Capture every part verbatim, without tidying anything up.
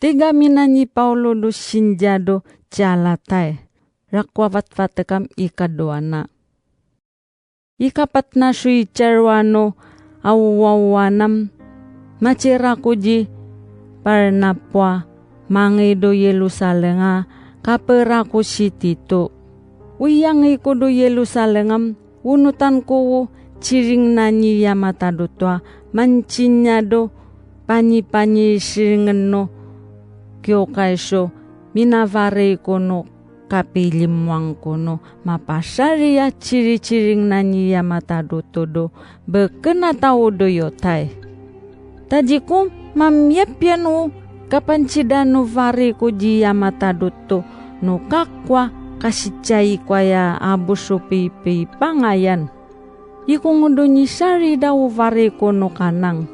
Te Kamina ni Bauro ro Tintia ro Tiaratae. Rako a fatfatekam i karoana. I kabatnatiu i Teroano, a uaanam, ma te rako ti Barnaba, manga ro Ierutareng, kaberako ti Tito. Wiangiko ro Ierutareng, unutanko tiringna n aia matarotoa, man tintia ro bwanibwani tiringnano kiokaitio, mina wareiko nao kabeirimwangko nao ma bwatiaria tiritiringna n aia matarotoa, bukina taudo Iotae. Tariku, ma ami abian u, kabantira nao wareiko n aia matarotoa, nao kakua katitiaiko aia abuti beibei bwa ngaia. I kongoro n tiarira wareiko nao kanang.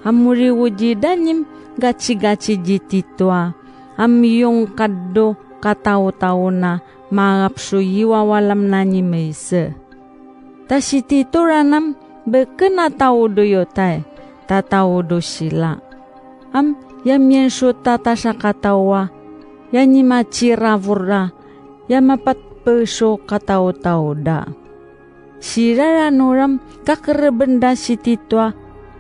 Am uriu ti ranim katikati ti Tito, am iong karo katautauna, ma kabutiua waram nani mwaiti. Tati Tito ranam, bukina taudo Iotae, tataudo Tira. Am, I a mian tiota tata kataua, I a nimatirabura, I a mabatibo katautaura. Tira ranoram, kakerebenda ti Tito,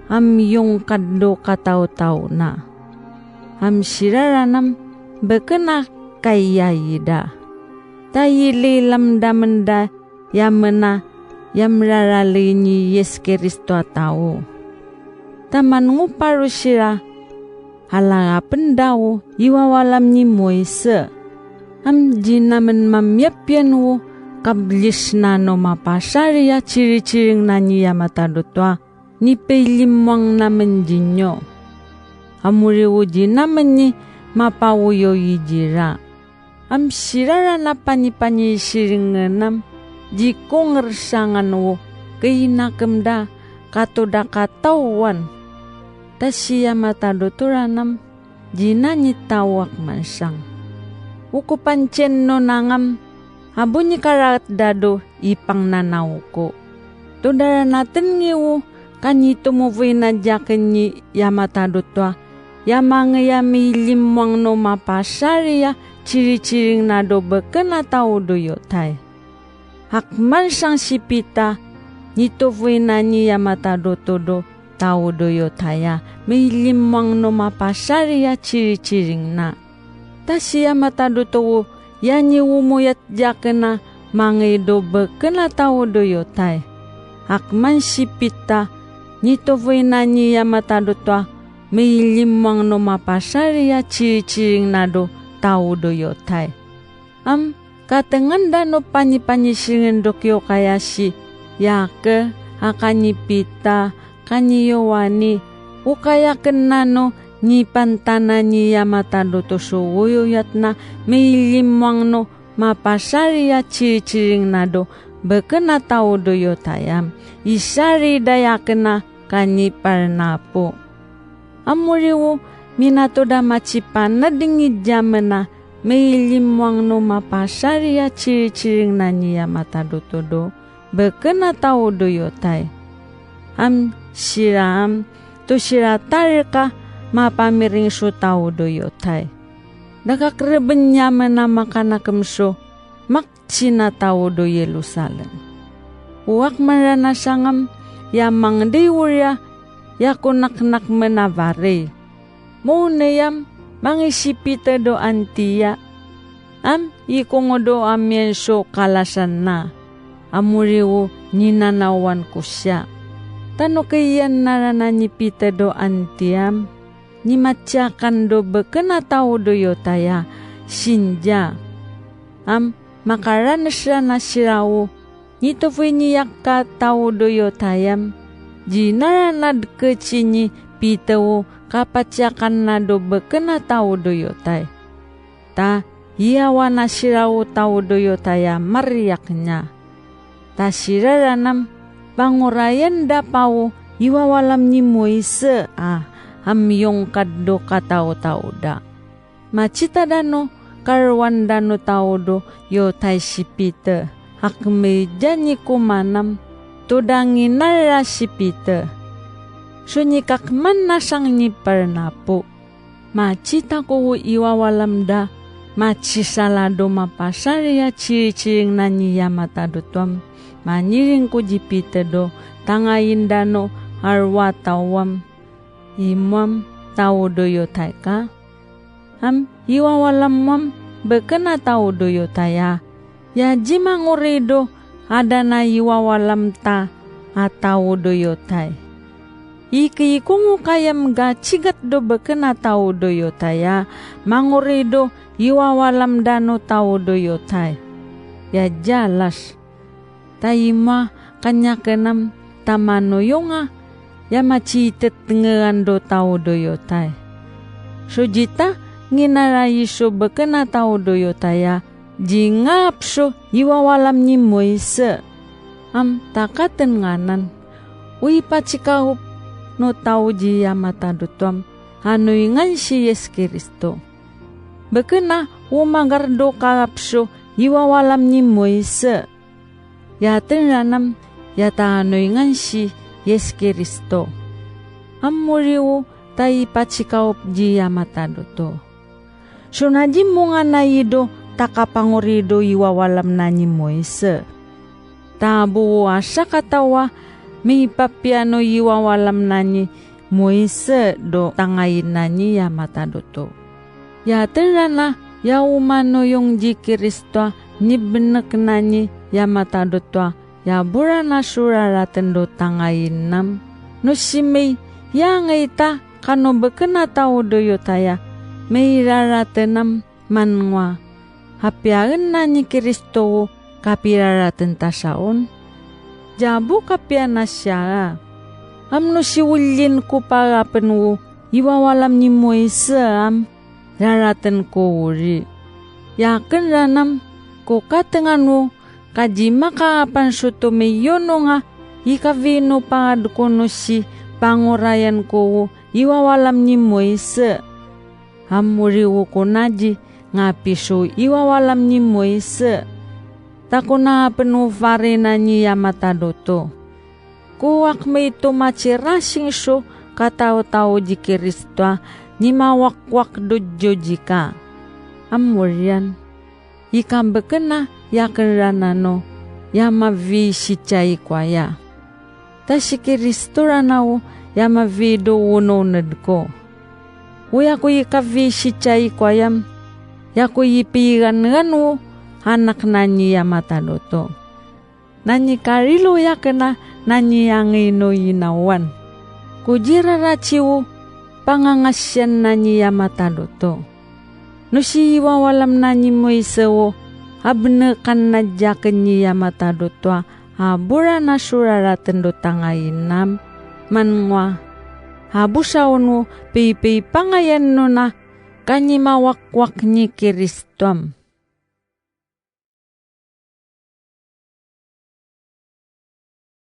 am iong karo katautauna. Am tira ranam, bukina kaiaira. Tai iri lamdamda, I a mena, I a mraralei n Iesu Kristo tau. Taman ngu bwa Tira, ala kabendau, iwa waram ni mwaiti. Am tinaman ma ami abian u, kablisna nao ma bwatiaria tiritiringna n aia matarotoa, ni beirimwang naman tinio. Am uriu ti naman ni ma bwa uio itira. Am tira rana bwanibwani tiringnanam, ti kongor tiangan u, ke I nakemda, katoda katauan. Tati aia matarotoa ranam, ti nang ni tau akman tiang. Uko bwa N tia n onangam, a bon karaoa raro i bwanganauko. Tondara natin ngiu, kani tomowina tiakin aia matarotoa, I a manga meirimwang nao ma bwatiaria tiritiringna ro bukina taudo Iotae. Akman tiang ti Bita, ni towina n aia matarotoa ro taudo Iotae, meirimwang nao ma bwatiaria tiritiringna. Tati aia matarotoa, I a ni umoia tiakina manga ro bukina taudo Iotae. Akman ti Bita, ni towina n aia matarotoa, meirimwang nao ma bwatiaria tiritiringna ro taudo Iotae. Am, katengan rano bwanibwani tiringin roki okaia ti Iakobo, akani Bita, kani Ioane, ukaia kennano ni bantana n aia matarotoa ti uoiuoiatna, meirimwang nao ma bwatiaria tiritiringna ro bukina taudo Iotae, am, I tiarira iakina kani Barnaba. Am uriu, mina toda matiba n aringi ti a mena, meirimwang nao ma bwatiaria tiritiringna n aia matarotoa ro bukina taudo Iotae. Am, tira am, to tira tarika, ma bwa miring tio taudo Iotae. N na kakerebwen I a mena ma kanakem tio, ma tina taudo Ierutarem. Uak man rana tiangam, I a manga reiuria, I a konaknak mena warei. Mouneiam, manga ti Bita ro Antia. Am, I kongoro ami an tio karatanna. Am uriu, ni nanouan kutia. Tano keian arana ni Bita ro Antia, am, ni matiakan ro bukina taudo Iotae, Tintia. Am, ma karanis rana tirau, ni towin iakka taudo Iotae, am, ti nara na rikiti ni Bita u kabatiakanna ro bukina taudo Iotae. Ta, I awana tirau taudo Iotae, ma riakina. Ta tira ranam, bwa ngora I a n rabwau, iwa waram ni mwaiti, a, am iong karo katautaura. Ma tita rano, karoan rano taudo Iotae ti Bita, akmai tia ni kumanam, to rangi n ara ti Bita. Tio ni kakman na tiang ni Barnaba. Ma ti taku iwawalamra, ma ti tia rado ma bwa ti a tia n tiritiring n aia matarotoam, ma n ringko Tibitero, tangain Rano, aroa tauam, i moam, tao Roiotai ka? Am iwawalam moam, bukina tao Roiotaia. E a ti mangorido, arana iwawalam ta, a tao Roiotai. Ike I kungukaia am katikatro bukina tao Roiotaia, mangorido iwawalam Rano tao Roiotai. E a tia rati. Tai moa, kaniakinam, tamano ionga, e a mati tetengean ro tao Roiotai. Tiotita, ngina Raiso bukina tao Roiotaia, ti ngabti iwawalam ni moiti. Am takaten nganan. Ui bwa ti kaub no tao ti aia matarotoam, a noingan ti Iesu Kristo. Bukina, umwakar ro kabti iwawalam ni moiti. E a ten ranam, e a tia noinganti Iesu Kristo. Am muriu, tai bwa ti kaub ti aia mataroto. Ti na ti mungana ido, takabangori ro iwawalam nani moiti. Tabu a tia kataua, mai babiano iwawalam nani moiti ro tangain aia mataroto. E a ten rana, e a umano iong ti Kristo, ni benek nani aia mataroto, e a burana ti raraten ro tangainam. Noti mai, e a ngaita, kano bukina tao Roiotaia, mai raratenam, man ngoa. A bia rin nani Kristo, kabiraraten tasaon. Tabu kabia natiara. Am noti urin kuba raben u, iwawalam ni moiti am, raraten ko uri. E a ken ranam, ko katengan u, katimaka aban Soto ma Iononga, I kawiino bwa ko noti, bwa ngora ian ko, iwawalam ni moiti. Am muriu ko nati, nga bitiu iwawalam ni moiti. Taku naba n ufarin nani aia mataroto. Ko aki mai tomati ratingiso, katautau ti Kristo, ni mawakwak ro tiotika. Am murian. Ika bukina, e a ken ranano, e a mawi ti tia ikoaia. Tati Kristo ranau, e a mawi ro unou n riko. Ui a ko I kawi ti tia ikoaiam, e a ko I bigan nganu, anak nani aia mataroto. Nani kariroiakina, nani angiino inaoan. Ko ti raratiu, bwa nga ngatian nani aia mataroto. Noti iwawalam nani moiti, a bane kan natiakin aia mataroto, a burana ti raraten ro tangainam, man ngoa. A butia ono, beibei bwa nga ianona, kani mawakwak ni Kristo am.